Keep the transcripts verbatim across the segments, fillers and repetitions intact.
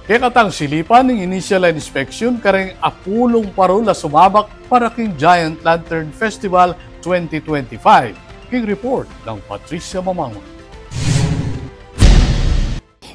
Kekatang silipan ing initial a inspeksyon kareng apulung parul a sumabak para king Giant Lantern Festival twenty twenty-five. King report nang Patricia Mamangun.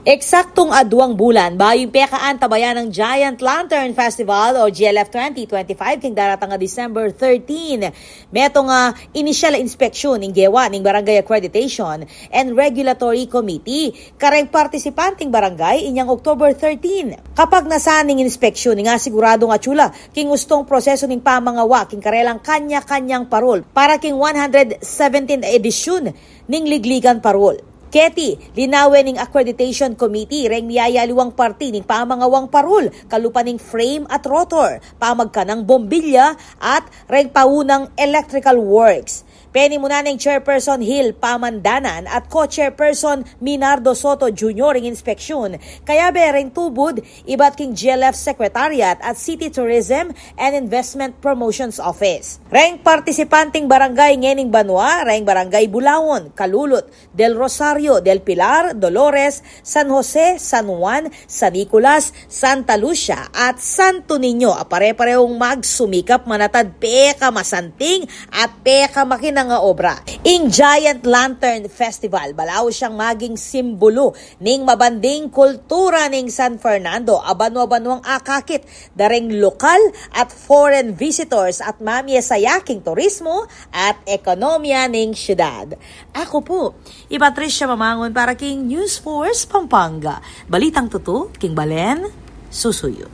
Eksaktung aduang bulan bayu ing pekaantabayan nang Giant Lantern Festival o G L F twenty twenty-five king daratang a December thirteen. Metung a inisyal a inspeksyon ing gewa ning Barangay Accreditation and Regulatory Committee kareng partisipanting barangay inyang October thirteen. Kapagnasan ning inspeksyon, ing asiguradung atsu la king ustung proseso ning pamangawa king karelang kanya-kanyang parul para king one hundred seventeen edisyun ning ligligan parul. Keti, linawen ning Accreditation Committee reng miyayaliwang parti ning pamangawang parul, kalupa ning frame at rotor, pamagkanang bombilya, at reng paunang electrical works. Penimunan neng Chairperson Hil Pamandanan at Co-Chairperson Minardo Soto Junior ing inspeksyon, kayabe reng tubud ibat king G L F Secretariat at City Tourism and Investment Promotions Office. Reng partisipanting barangay ngening banua, reng Barangay Bulaon, Calulot, Del Rosario, Del Pilar, Dolores, San Jose, San Juan, San Nicolas, Santa Lucia, at Santo Niño a pare-parehung magsumikap manatad pekamasanting at pekamakinang a obra. Ing Giant Lantern Festival, balaus yang maging simbulu ning mabanding kultura ning San Fernando a banua-banuang akakit da reng lokal at foreign visitors at mamie saya king turismo at ekonomiya ning syudad. Aku pu i Patricia Mamangun para king News Force Pampanga. Balitang tutu king balen, susuyu.